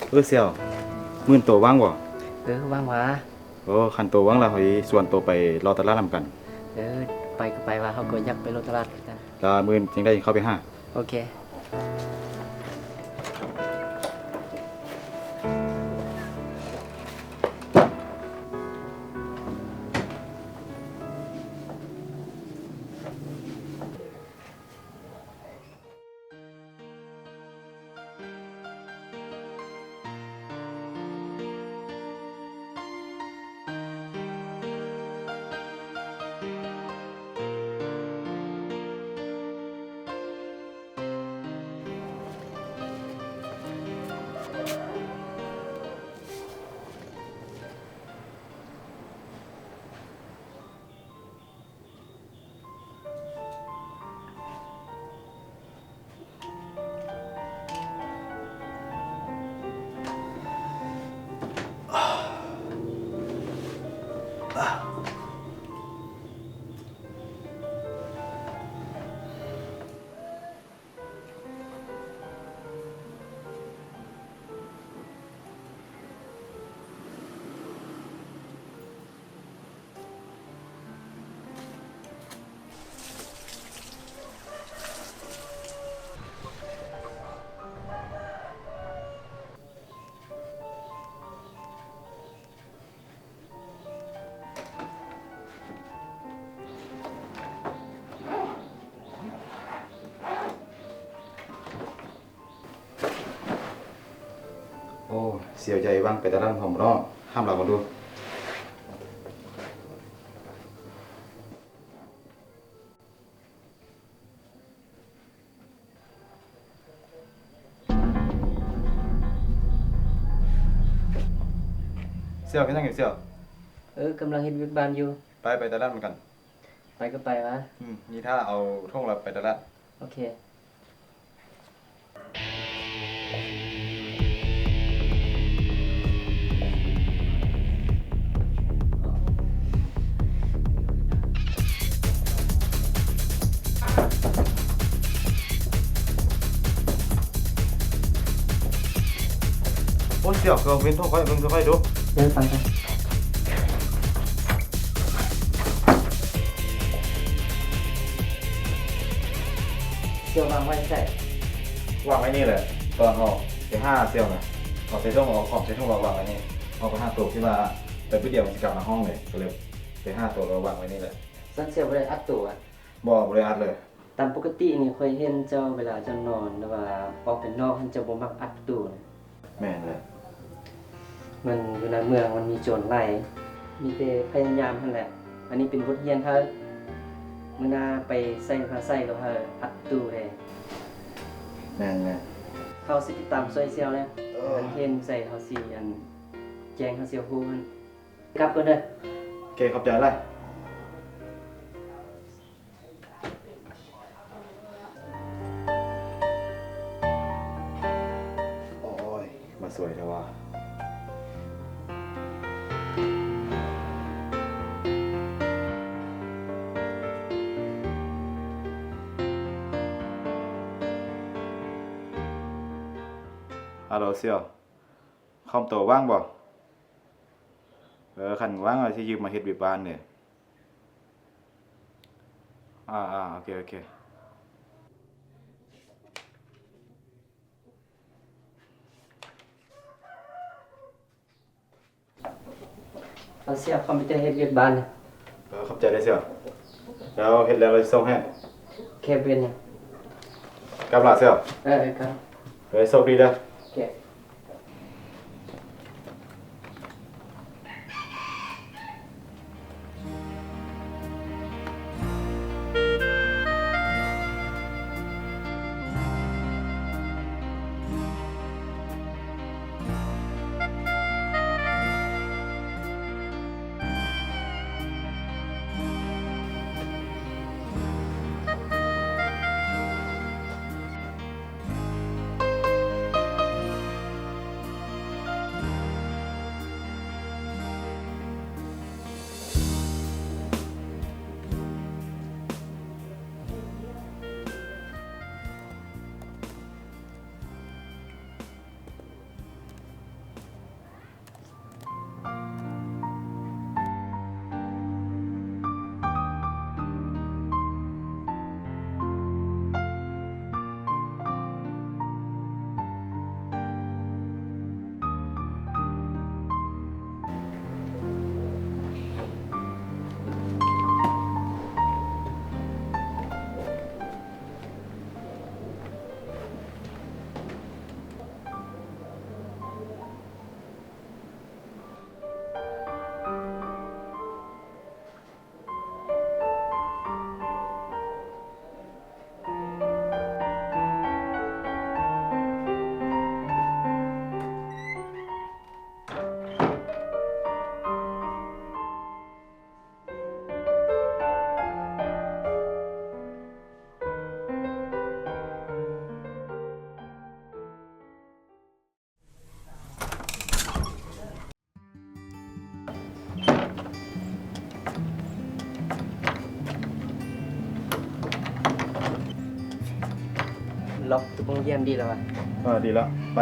ເອີ ສ່ຽວ ມື້ນີ້ໂຕວ່າງບໍ່? ເອີ ວ່າງຫວາ. ໂອ້ ຄັນໂຕວ່າງລະ ຂ້ອຍຊວນໂຕໄປເລາະຕະຫຼາດນຳກັນ. ເອີ ໄປກໍໄປຫວາ, ເຮົາກໍຢາກໄປເລາະຕະຫຼາດຄືກັນ. ລະມື້ຈັ່ງໃດເຂົ້າໄປຫາ. ໂອເຄ. ໂອ້ ສ່ຽວໃຫຍ່ຫວັງໄປຕະຫຼາດພ້ອມເນາະ, ຖາມລາວເບິ່ງດູ. ສ່ຽວ ເຮັດຫຍັງຢູ່ສ່ຽວ? ເອີ ກຳລັງເຮັດວຽກບ້ານຢູ່. ໄປ ໄປຕະຫຼາດນຳກັນ. ໄປກໍໄປຫວາ? ອືມ ນີ້ຖ້າເອົາຖົງລະໄປຕະຫຼາດ. ໂອເຄ. ໂອ້ຍ ສ່ຽວ ຄືເອົາເປັນຖົງຂ້ອຍ ເບິ່ງຖົງຂ້ອຍດູ. ເດີນໄປ ໄປ. ສ່ຽວວາງໄວ້ໃສ? ວາງໄວ້ນີ້ແຫຼະ. ຕອນອອກໄປຫາສ່ຽວນະ ເອົາໃສ່ຖົງ ເອົາຂອງໃສ່ຖົງ ວາງໄວ້ນີ້. ອອກໄປຫາໂຕ ຄິດວ່າໄປມື້ດຽວມັນຊິກັບມາຫ້ອງເລີຍ ກໍເລີຍໄປຫາໂຕ ແລ້ວວາງໄວ້ນີ້ແຫຼະ. ຊັ້ນສ່ຽວບໍ່ໄດ້ອັດໂຕຫວາ? ບໍ່ ບໍ່ໄດ້ອັດເລີຍ. ຕາມປົກກະຕິນີ້ ຂ້ອຍເຫັນເຈົ້າເວລາເຈົ້ານອນ ຫຼືວ່າອອກໄປນອກຫັ້ນ ເຈົ້າບໍ່ມັກອັດປະຕູນະ. ແມ່ນແຫຼະ. ມັນຢູ່ໃນເມືອງມັນມີໂຈນຫຼາຍ, ມີແຕ່ພະຍາຍາມຫັ້ນແຫຼະ. ອັນນີ້ເປັນບົດຮຽນເຮົາ, ມື້ໜ້າໄປໃສມາໃສກໍໃຫ້ອັດປະຕູແດ່. ແມ່ນແຫຼະ. ເຮົາຊິຕິດຕາມຊ່ວຍສ່ຽວແຫຼະ. ເອີ ຄັນເຫັນໃສເຮົາຊິ ອັນ ແຈ້ງໃຫ້ສ່ຽວຮູ້ຫັ້ນ. ກັບກ່ອນເດີ. ໂອເຄ ຂອບໃຈຫຼາຍ. ໂອ້ຍ ມາສວຍແທ້ຫວາ. ຮາໂຫຼ ສ່ຽວ. ຄອມໂຕວ່າງບໍ່? ເອີ ຄັນວ່າງ ຊິຢືມມາເຮັດວຽກບ້ານເດ້. ອາໆ ໂອເຄ ໂອເຄ. ເອົາສ່ຽວ ຄອມພິວເຕີເຮັດວຽກບ້ານ. ເອີ ຂອບໃຈເດີສ່ຽວ. ແລ້ວເຮັດແລ້ວ ແລ້ວຊິສົ່ງໃຫ້. ໂອເຄ ບໍ່ເປັນຫຍັງ. ກັບລະສ່ຽວ. ເອີ ກັບ. ເອີ ໂຊກດີເດີ. ໂອເຄ. ລັອກໂຮງຮຽນດີແລ້ວວະ. ເອີ ດີແລ້ວ ໄປ.